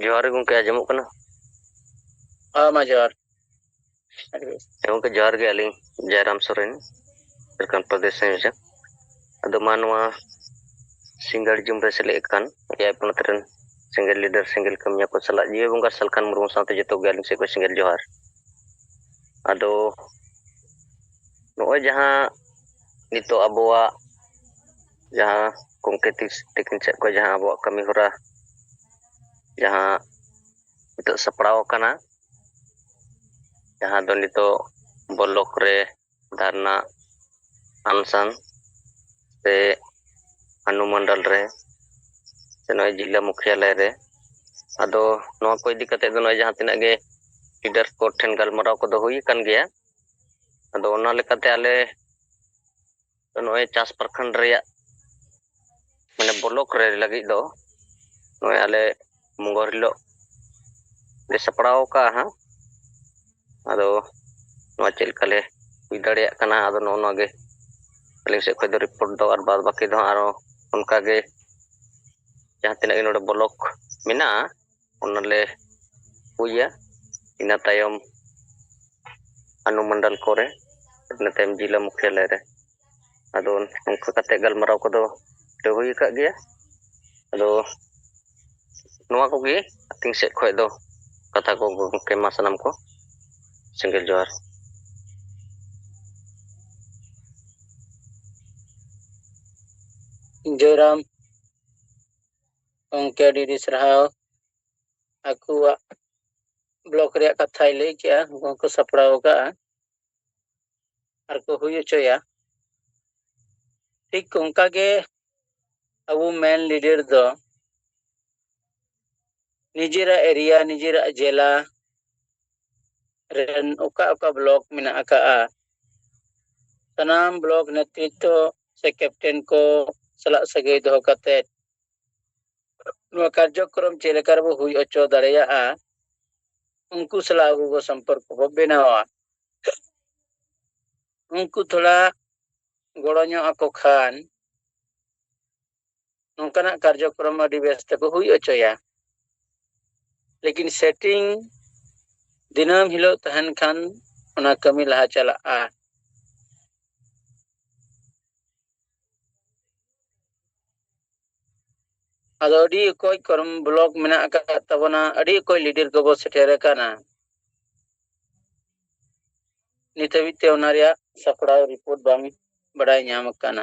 ᱡᱚᱦᱟᱨ ᱜᱮ ᱜᱚᱢᱠᱮ, ᱟᱸᱡᱚᱢᱚᱜ ᱠᱟᱱᱟ? ᱦᱮᱸ, ᱢᱟ ᱡᱚᱦᱟᱨ᱾ ᱦᱮᱸ ᱜᱚᱢᱠᱮ, ᱡᱚᱦᱟᱨ ᱜᱮ᱾ ᱟᱹᱞᱤᱧ ᱡᱟᱭᱨᱟᱢ ᱥᱚᱨᱮᱱ, ᱡᱷᱟᱲᱠᱷᱚᱸᱰ ᱯᱨᱚᱫᱮᱥ ᱥᱮᱱ ᱨᱮ᱾ ᱟᱫᱚ ᱢᱟ ᱱᱚᱣᱟ ᱥᱤᱸᱜᱟᱲ ᱡᱩᱢ ᱨᱮ ᱥᱮᱞᱮᱫ ᱟᱠᱟᱱ ᱮᱭᱟᱭ ᱯᱚᱱᱚᱛ ᱨᱮᱱ ᱥᱮᱸᱜᱮᱞ ᱞᱤᱰᱟᱨ, ᱥᱮᱸᱜᱮᱞ ᱠᱟᱹᱢᱤᱭᱟᱹ ᱠᱚ ᱥᱟᱞᱟᱜ ᱡᱤᱣᱤ ᱵᱚᱸᱜᱟ ᱥᱟᱞᱠᱷᱟᱱ ᱢᱩᱨᱢᱩ ᱥᱟᱶᱛᱮ ᱡᱚᱛᱚ ᱜᱮ ᱟᱹᱞᱤᱧ ᱥᱮᱫ ᱠᱷᱚᱱ ᱥᱮᱸᱜᱮᱞ ᱡᱚᱦᱟᱨ᱾ ᱟᱫᱚ ᱱᱚᱜᱼᱚᱭ ᱡᱟᱦᱟᱸ ᱱᱤᱛᱚᱜ ᱟᱵᱚᱣᱟᱜ ᱡᱟᱦᱟᱸ ᱜᱚᱢᱠᱮ ᱛᱤᱥ-, ᱛᱤᱠᱤᱱ ᱥᱮᱫ ᱠᱷᱚᱱ ᱡᱟᱦᱟᱸ ᱟᱵᱚᱣᱟᱜ ᱠᱟᱹᱢᱤ ᱦᱚᱨᱟ ᱡᱟᱦᱟᱸ ᱱᱤᱛᱚᱜ ᱥᱟᱯᱲᱟᱣ ᱟᱠᱟᱱᱟ, ᱡᱟᱦᱟᱸ ᱫᱚ ᱱᱤᱛᱚᱜ ᱵᱞᱚᱠ ᱨᱮ ᱫᱷᱟᱨᱱᱟ ᱟᱱᱥᱟᱱ ᱥᱮ ᱚᱱᱩᱢᱚᱱᱰᱚᱞ ᱨᱮ ᱥᱮ ᱱᱚᱜᱼᱚᱭ ᱡᱤᱞᱟ ᱢᱩᱠᱷᱭᱟᱞᱚᱭ ᱨᱮ, ᱟᱫᱚ ᱱᱚᱣᱟ ᱠᱚ ᱤᱫᱤ ᱠᱟᱛᱮ ᱫᱚ ᱱᱚᱜᱼᱚᱭ ᱡᱟᱦᱟᱸ ᱛᱤᱱᱟᱹᱜ ᱜᱮ ᱞᱤᱰᱟᱨ ᱠᱚ ᱴᱷᱮᱱ ᱜᱟᱞᱢᱟᱨᱟᱣ ᱠᱚᱫᱚ ᱦᱩᱭ ᱟᱠᱟᱱ ᱜᱮᱭᱟ᱾ ᱟᱫᱚ ᱚᱱᱟ ᱞᱮᱠᱟᱛᱮ ᱟᱞᱮ ᱫᱚ ᱱᱚᱜᱼᱚᱭ ᱪᱟᱥ ᱯᱨᱚᱠᱷᱚᱸᱰ ᱨᱮᱭᱟᱜ, ᱢᱟᱱᱮ ᱵᱞᱚᱠ ᱨᱮ ᱞᱟᱹᱜᱤᱫ ᱫᱚ ᱱᱚᱜᱼᱚᱭ ᱟᱞᱮ ᱢᱚᱝᱜᱚᱞ ᱦᱤᱞᱳᱜ ᱞᱮ ᱥᱟᱯᱲᱟᱣ ᱟᱠᱟᱫᱼᱟ ᱦᱟᱸᱜ᱾ ᱟᱫᱚ ᱱᱚᱣᱟ ᱪᱮᱫ ᱞᱮᱠᱟ ᱞᱮ ᱦᱩᱭ ᱫᱟᱲᱮᱭᱟᱜ ᱠᱟᱱᱟ, ᱟᱫᱚ ᱱᱚᱜᱼᱚ ᱱᱚᱣᱟ ᱜᱮ ᱟᱹᱞᱤᱧ ᱥᱮᱫ ᱠᱷᱚᱱ ᱫᱚ ᱨᱤᱯᱳᱨᱴ ᱫᱚ, ᱟᱨ ᱵᱟᱫᱽ ᱵᱟᱹᱠᱤ ᱫᱚ ᱦᱟᱸᱜ ᱟᱨᱚ ᱚᱱᱠᱟ ᱜᱮ ᱡᱟᱦᱟᱸ ᱛᱤᱱᱟᱹᱜ ᱜᱮ ᱱᱚᱰᱮ ᱵᱞᱚᱠ ᱢᱮᱱᱟᱜᱼᱟ, ᱚᱱᱟᱞᱮ ᱦᱩᱭᱟ᱾ ᱤᱱᱟᱹ ᱛᱟᱭᱚᱢ ᱚᱱᱩᱢᱚᱱᱰᱚᱞ ᱠᱚᱨᱮ, ᱤᱱᱟᱹ ᱛᱟᱭᱚᱢ ᱡᱤᱞᱟ ᱢᱩᱠᱷᱭᱟᱞᱚᱭ ᱨᱮ᱾ ᱟᱫᱚ ᱱᱚᱝᱠᱟ ᱠᱟᱛᱮ ᱜᱟᱞᱢᱟᱨᱟᱣ ᱠᱚᱫᱚ ᱞᱮ ᱦᱩᱭ ᱟᱠᱟᱫ ᱜᱮᱭᱟ᱾ ᱟᱫᱚ ᱱᱚᱣᱟ ᱠᱚᱜᱮ ᱟᱹᱛᱤᱧ ᱥᱮᱫ ᱠᱷᱚᱱ ᱫᱚ ᱠᱟᱛᱷᱟ ᱠᱚ ᱜᱚᱢᱠᱮ, ᱢᱟ ᱥᱟᱱᱟᱢ ᱠᱚ ᱥᱮᱸᱜᱮᱞ ᱡᱚᱦᱟᱨ᱾ ᱡᱚᱭᱨᱟᱢ ᱜᱚᱢᱠᱮ, ᱟᱹᱰᱤ ᱟᱹᱰᱤ ᱥᱟᱨᱦᱟᱣ᱾ ᱟᱠᱚᱣᱟᱜ ᱵᱞᱚᱠ ᱨᱮᱭᱟᱜ ᱠᱟᱛᱷᱟᱭ ᱞᱟᱹᱭ ᱠᱮᱜᱼᱟ, ᱩᱱᱠᱩ ᱦᱚᱸᱠᱚ ᱥᱟᱯᱲᱟᱣ ᱟᱠᱟᱫᱼᱟ ᱟᱨ ᱠᱚ ᱦᱩᱭ ᱦᱚᱪᱚᱭᱟ᱾ ᱴᱷᱤᱠ ᱚᱱᱠᱟ ᱜᱮ ᱟᱵᱚ ᱢᱮᱱ ᱞᱤᱰᱟᱨ ᱫᱚ ᱱᱤᱡᱮᱨᱟᱜ ᱮᱨᱤᱭᱟ, ᱱᱤᱡᱮᱨᱟᱜ ᱡᱮᱞᱟ ᱨᱮᱱ ᱚᱠᱟ ᱚᱠᱟ ᱵᱞᱚᱠ ᱢᱮᱱᱟᱜ ᱟᱠᱟᱜᱼᱟ, ᱥᱟᱱᱟᱢ ᱵᱞᱚᱠ ᱱᱮᱛᱨᱤᱛᱵᱚ ᱥᱮ ᱠᱮᱯᱴᱮᱱ ᱠᱚ ᱥᱟᱞᱟᱜ ᱥᱟᱹᱜᱟᱹᱭ ᱫᱚᱦᱚ ᱠᱟᱛᱮ ᱱᱚᱣᱟ ᱠᱟᱨᱡᱚᱠᱨᱚᱢ ᱪᱮᱫ ᱞᱮᱠᱟ ᱨᱮᱵᱚ ᱦᱩᱭ ᱦᱚᱪᱚ ᱫᱟᱲᱮᱭᱟᱜᱼᱟ, ᱩᱱᱠᱩ ᱥᱟᱞᱟᱜ ᱟᱵᱚ ᱵᱚ ᱥᱚᱢᱯᱚᱨᱠᱚ ᱵᱚ ᱵᱮᱱᱟᱣᱟ᱾ ᱩᱱᱠᱩ ᱛᱷᱚᱲᱟ ᱜᱚᱲᱚ ᱧᱚᱜ ᱟᱠᱚ ᱠᱷᱟᱱ ᱱᱚᱝᱠᱟᱱᱟᱜ ᱠᱟᱨᱡᱚᱠᱨᱚᱢ ᱟᱹᱰᱤ ᱵᱮᱥ ᱛᱮᱠᱚ ᱦᱩᱭ ᱦᱚᱪᱚᱭᱟ᱾ ᱞᱮᱠᱤᱱ ᱥᱮᱴᱤᱝ ᱫᱤᱱᱟᱹᱢ ᱦᱤᱞᱳᱜ ᱛᱟᱦᱮᱱ ᱠᱷᱟᱱ ᱚᱱᱟ ᱠᱟᱹᱢᱤ ᱞᱟᱦᱟ ᱪᱟᱞᱟᱜᱼᱟ᱾ ᱟᱫᱚ ᱟᱹᱰᱤ ᱚᱠᱚᱡ ᱠᱚᱨᱢ ᱵᱞᱚᱠ ᱢᱮᱱᱟᱜ ᱟᱠᱟᱫ ᱛᱟᱵᱚᱱᱟ, ᱟᱹᱰᱤ ᱚᱠᱚᱡ ᱞᱤᱰᱟᱨ ᱠᱚᱵᱚ ᱥᱮᱴᱮᱨ ᱟᱠᱟᱱᱟ᱾ ᱱᱤᱛ ᱦᱟᱹᱵᱤᱡ ᱛᱮ ᱚᱱᱟ ᱨᱮᱭᱟᱜ ᱥᱟᱯᱲᱟᱣ ᱨᱤᱯᱳᱨᱴ ᱵᱟᱝ ᱵᱟᱰᱟᱭ ᱧᱟᱢ ᱟᱠᱟᱱᱟ᱾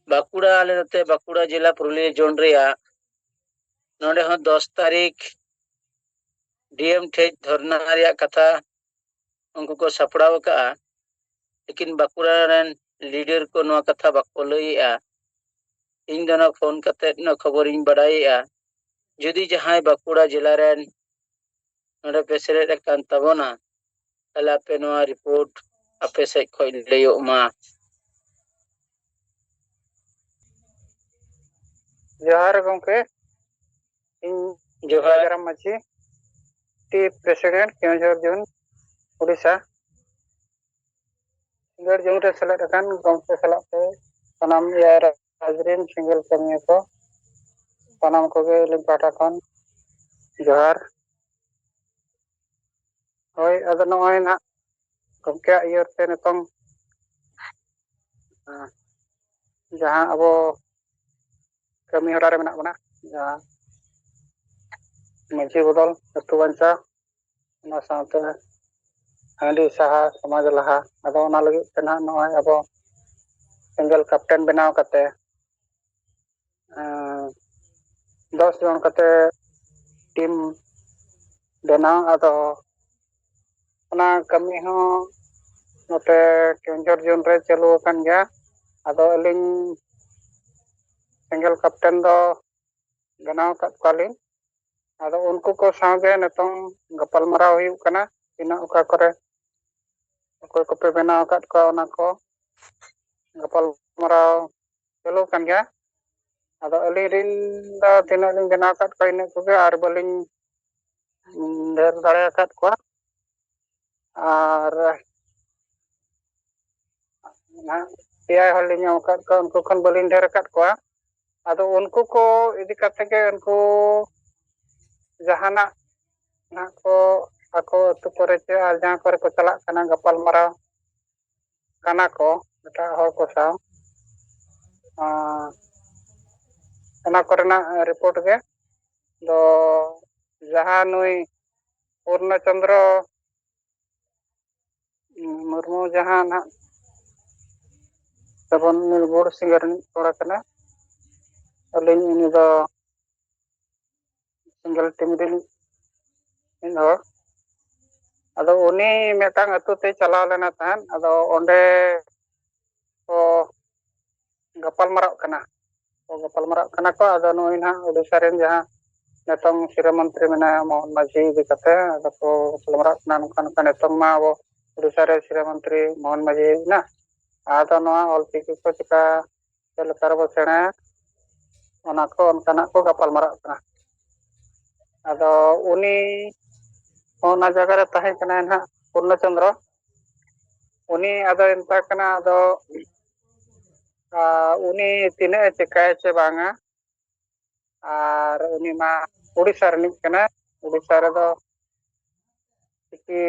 ᱵᱟᱸᱠᱩᱲᱟ, ᱟᱞᱮ ᱱᱚᱛᱮ ᱵᱟᱸᱠᱩᱲᱟ ᱡᱮᱞᱟ ᱯᱩᱨᱩᱞᱤᱭᱟᱹ ᱡᱳᱱ ᱨᱮᱭᱟᱜ ᱱᱚᱰᱮ ᱦᱚᱸ ᱫᱚᱥ ᱛᱟᱹᱨᱤᱠᱷ ᱰᱤ ᱮᱢ ᱴᱷᱮᱡ ᱫᱷᱚᱨᱱᱟ ᱨᱮᱭᱟᱜ ᱠᱟᱛᱷᱟ ᱩᱱᱠᱩ ᱠᱚ ᱥᱟᱯᱲᱟᱣ ᱟᱠᱟᱫᱼᱟ᱾ ᱞᱮᱠᱤᱱ ᱵᱟᱸᱠᱩᱲᱟ ᱨᱮᱱ ᱞᱤᱰᱟᱨ ᱠᱚ ᱱᱚᱣᱟ ᱠᱟᱛᱷᱟ ᱵᱟᱠᱚ ᱞᱟᱹᱭᱮᱜᱼᱟ᱾ ᱤᱧ ᱫᱚ ᱱᱚᱣᱟ ᱯᱷᱳᱱ ᱠᱟᱛᱮ ᱱᱚᱣᱟ ᱠᱷᱚᱵᱚᱨᱤᱧ ᱵᱟᱰᱟᱭᱮᱜᱼᱟ᱾ ᱡᱩᱫᱤ ᱡᱟᱦᱟᱸᱭ ᱵᱟᱸᱠᱩᱲᱟ ᱡᱮᱞᱟ ᱨᱮᱱ ᱱᱚᱰᱮ ᱯᱮ ᱥᱮᱞᱮᱫ ᱟᱠᱟᱱ ᱛᱟᱵᱚᱱᱟ, ᱛᱟᱦᱞᱮ ᱟᱯᱮ ᱱᱚᱣᱟ ᱨᱤᱯᱳᱨᱴ ᱟᱯᱮ ᱥᱮᱫ ᱠᱷᱚᱱ ᱞᱟᱹᱭᱚᱜ ᱢᱟ᱾ ᱡᱚᱦᱟᱨ ᱜᱚᱢᱠᱮ, ᱤᱧ ᱡᱚᱦᱟᱨ᱾ ᱨᱟᱡᱟᱨᱟᱢ ᱢᱟᱹᱡᱷᱤ, T president, Keonjhar zone, Odisha. ᱥᱤᱸᱜᱟᱹᱲ ᱡᱚᱢ ᱨᱮ ᱥᱮᱞᱮᱫ ᱟᱠᱟᱱ ᱜᱚᱢᱠᱮ ᱥᱟᱞᱟᱜ ᱛᱮ ᱥᱟᱱᱟᱢ ᱮ ᱟᱭ ᱨᱟᱡᱽ ᱨᱮᱱ ᱥᱮᱸᱜᱮᱞ ᱠᱟᱹᱢᱤᱭᱟᱹ ᱠᱚ, ᱥᱟᱱᱟᱢ ᱠᱚᱜᱮ ᱟᱹᱞᱤᱧ ᱯᱟᱦᱴᱟ ᱠᱷᱚᱱ ᱡᱚᱦᱟᱨ᱾ ᱦᱳᱭ, ᱟᱫᱚ ᱱᱚᱜᱼᱚᱭ ᱱᱟᱦᱟᱜ ᱜᱚᱢᱠᱮᱭᱟᱜ ᱤᱭᱟᱹᱛᱮ ᱱᱤᱛᱚᱝ, ᱟᱸ, ᱡᱟᱦᱟᱸ ᱟᱵᱚ ᱠᱟᱹᱢᱤ ᱦᱚᱨᱟ ᱨᱮ ᱢᱮᱱᱟᱜ ᱵᱚᱱᱟ, ᱡᱟᱦᱟᱸ ᱢᱟᱹᱡᱷᱤ ᱵᱚᱫᱚᱞ, ᱟᱹᱛᱩ ᱵᱟᱧᱪᱟᱣ, ᱚᱱᱟ ᱥᱟᱶᱛᱮ ᱦᱟᱺᱰᱤ ᱥᱟᱦᱟ, ᱥᱚᱢᱟᱡᱽ ᱞᱟᱦᱟ, ᱟᱫᱚ ᱚᱱᱟ ᱞᱟᱹᱜᱤᱫ ᱛᱮ ᱱᱟᱦᱟᱜ ᱱᱚᱜᱼᱚᱭ ᱟᱵᱚ ᱥᱮᱸᱜᱮᱞ ᱠᱮᱯᱴᱮᱱ ᱵᱮᱱᱟᱣ ᱠᱟᱛᱮ, ᱮᱸ, ᱫᱚᱥ ᱡᱚᱱ ᱠᱟᱛᱮ ᱴᱤᱢ ᱵᱮᱱᱟᱣ, ᱟᱫᱚ ᱚᱱᱟ ᱠᱟᱹᱢᱤ ᱦᱚᱸ ᱱᱚᱛᱮ ᱠᱮᱣᱚᱱᱡᱷᱚᱨ ᱡᱳᱱ ᱨᱮ ᱪᱟᱹᱞᱩ ᱟᱠᱟᱱ ᱜᱮᱭᱟ᱾ ᱟᱫᱚ ᱟᱹᱞᱤᱧ ᱥᱮᱸᱜᱮᱞ ᱠᱮᱯᱴᱮᱱ ᱫᱚ ᱵᱮᱱᱟᱣ ᱟᱠᱟᱫ ᱠᱚᱣᱟᱞᱤᱧ᱾ ᱟᱫᱚ ᱩᱱᱠᱩ ᱠᱚ ᱥᱟᱶᱜᱮ ᱱᱤᱛᱚᱝ ᱜᱟᱯᱟᱞᱢᱟᱨᱟᱣ ᱦᱩᱭᱩᱜ ᱠᱟᱱᱟ, ᱛᱤᱱᱟᱹᱜ ᱚᱠᱟ ᱠᱚᱨᱮ ᱚᱠᱚᱭ ᱠᱚᱯᱮ ᱵᱮᱱᱟᱣ ᱟᱠᱟᱫ ᱠᱚᱣᱟ, ᱚᱱᱟ ᱠᱚ ᱜᱟᱯᱟᱞᱢᱟᱨᱟᱣ ᱪᱟᱹᱞᱩ ᱟᱠᱟᱱ ᱜᱮᱭᱟ᱾ ᱟᱫᱚ ᱟᱹᱞᱤᱧ ᱨᱤᱱ ᱫᱚ ᱛᱤᱱᱟᱹᱜ ᱞᱤᱧ ᱵᱮᱱᱟᱣ ᱟᱠᱟᱫ ᱠᱚᱣᱟ, ᱤᱱᱟᱹᱜ ᱠᱚᱜᱮ, ᱟᱨ ᱵᱟᱹᱞᱤᱧ ᱰᱷᱮᱨ ᱫᱟᱲᱮ ᱟᱠᱟᱫ ᱠᱚᱣᱟ᱾ ᱟᱨ ᱱᱟᱦᱟᱜ ᱮᱭᱟᱭ ᱦᱚᱲ ᱞᱤᱧ ᱧᱟᱢ ᱟᱠᱟᱫ ᱠᱚᱣᱟ, ᱩᱱᱠᱩ ᱠᱷᱚᱱ ᱵᱟᱹᱞᱤᱧ ᱰᱷᱮᱨ ᱟᱠᱟᱫ ᱠᱚᱣᱟ᱾ ᱟᱫᱚ ᱩᱱᱠᱩ ᱠᱚ ᱤᱫᱤ ᱠᱟᱛᱮ ᱜᱮ ᱩᱱᱠᱩ ᱡᱟᱦᱟᱱᱟᱜ ᱱᱟᱦᱟᱜ ᱠᱚ ᱟᱠᱚ ᱟᱹᱛᱩ ᱠᱚᱨᱮ ᱪᱮ ᱟᱨ ᱡᱟᱦᱟᱸ ᱠᱚᱨᱮ ᱠᱚ ᱪᱟᱞᱟᱜ ᱠᱟᱱᱟ, ᱜᱟᱯᱟᱞ ᱢᱟᱨᱟᱣ ᱠᱟᱱᱟ ᱠᱚ ᱮᱴᱟᱜ ᱦᱚᱲ ᱠᱚ ᱥᱟᱶ, ᱟᱨ ᱚᱱᱟ ᱠᱚᱨᱮᱱᱟᱜ ᱨᱤᱯᱳᱨᱴ ᱜᱮ ᱫᱚ ᱡᱟᱦᱟᱸ ᱱᱩᱭ ᱯᱩᱨᱱᱚ ᱪᱚᱱᱫᱨᱚ ᱢᱩᱨᱢᱩ ᱡᱟᱦᱟᱸ ᱱᱟᱦᱟᱜ ᱛᱟᱵᱚᱱ ᱩᱱᱤ ᱵᱳᱨᱰ ᱥᱤᱝᱜᱟᱨ ᱨᱤᱱᱤᱡ ᱠᱚᱲᱟ ᱠᱟᱱᱟ, ᱟᱹᱞᱤᱧ ᱩᱱᱤ ᱫᱚ ᱥᱤᱝᱜᱮᱞ ᱴᱤᱢ ᱨᱤᱱᱤᱡ ᱢᱤᱫ ᱦᱚᱲ᱾ ᱟᱫᱚ ᱩᱱᱤ ᱢᱤᱫᱴᱟᱝ ᱟᱹᱛᱩ ᱛᱮᱭ ᱪᱟᱞᱟᱣ ᱞᱮᱱᱟ ᱛᱟᱦᱮᱸᱫ, ᱟᱫᱚ ᱚᱸᱰᱮ ᱠᱚ ᱜᱟᱯᱟᱞ ᱢᱟᱨᱟᱜ ᱠᱟᱱᱟ, ᱠᱚ ᱜᱟᱯᱟᱞ ᱢᱟᱨᱟᱜ ᱠᱟᱱᱟ ᱠᱚ᱾ ᱟᱫᱚ ᱱᱩᱭ ᱱᱟᱦᱟᱜ ᱳᱰᱤᱥᱟ ᱨᱮᱱ ᱡᱟᱦᱟᱸ ᱱᱤᱛᱚᱝ ᱥᱤᱨᱟᱹ ᱢᱚᱱᱛᱨᱤ ᱢᱮᱱᱟᱭᱟ ᱢᱳᱦᱚᱱ ᱢᱟᱹᱡᱷᱤ ᱤᱫᱤ ᱠᱟᱛᱮ ᱟᱫᱚ ᱠᱚ ᱜᱟᱯᱟᱞ ᱢᱟᱨᱟᱜ ᱠᱟᱱᱟ᱾ ᱱᱚᱝᱠᱟ ᱱᱚᱝᱠᱟ ᱱᱤᱛᱚᱝ ᱢᱟ ᱟᱵᱚ ᱳᱰᱤᱥᱟ ᱨᱮ ᱥᱤᱨᱟᱹ ᱢᱚᱱᱛᱨᱤ ᱢᱳᱦᱚᱱ ᱢᱟᱹᱡᱷᱤ ᱦᱮᱡ ᱮᱱᱟ, ᱟᱫᱚ ᱱᱚᱣᱟ ᱚᱞᱪᱤᱠᱤ ᱠᱚ ᱪᱤᱠᱟ ᱪᱮᱫ ᱞᱮᱠᱟ ᱨᱮᱵᱚ ᱥᱮᱬᱟᱭᱟ, ᱚᱱᱟ ᱠᱚ ᱚᱱᱠᱟᱱᱟᱜ ᱠᱚ ᱜᱟᱯᱟᱞ ᱢᱟᱨᱟᱜ ᱠᱟᱱᱟ᱾ ᱟᱫᱚ ᱩᱱᱤ ᱚᱱᱟ ᱡᱟᱭᱜᱟ ᱨᱮ ᱛᱟᱦᱮᱸ ᱠᱟᱱᱟᱭ ᱱᱟᱦᱟᱜ ᱯᱩᱨᱱᱚ ᱪᱚᱱᱫᱨᱚ, ᱩᱱᱤ ᱟᱫᱚᱭ ᱢᱮᱛᱟᱭ ᱠᱟᱱᱟ, ᱟᱫᱚ ᱟᱨ ᱩᱱᱤ ᱛᱤᱱᱟᱹᱜ ᱮ ᱪᱮᱠᱟᱭᱟ ᱪᱮ ᱵᱟᱝᱟ᱾ ᱟᱨ ᱩᱱᱤ ᱢᱟ ᱩᱲᱤᱥᱥᱟ ᱨᱤᱱᱤᱡ ᱠᱟᱱᱟᱭ, ᱩᱲᱤᱥᱥᱟ ᱨᱮᱫᱚ ᱪᱤᱠᱤ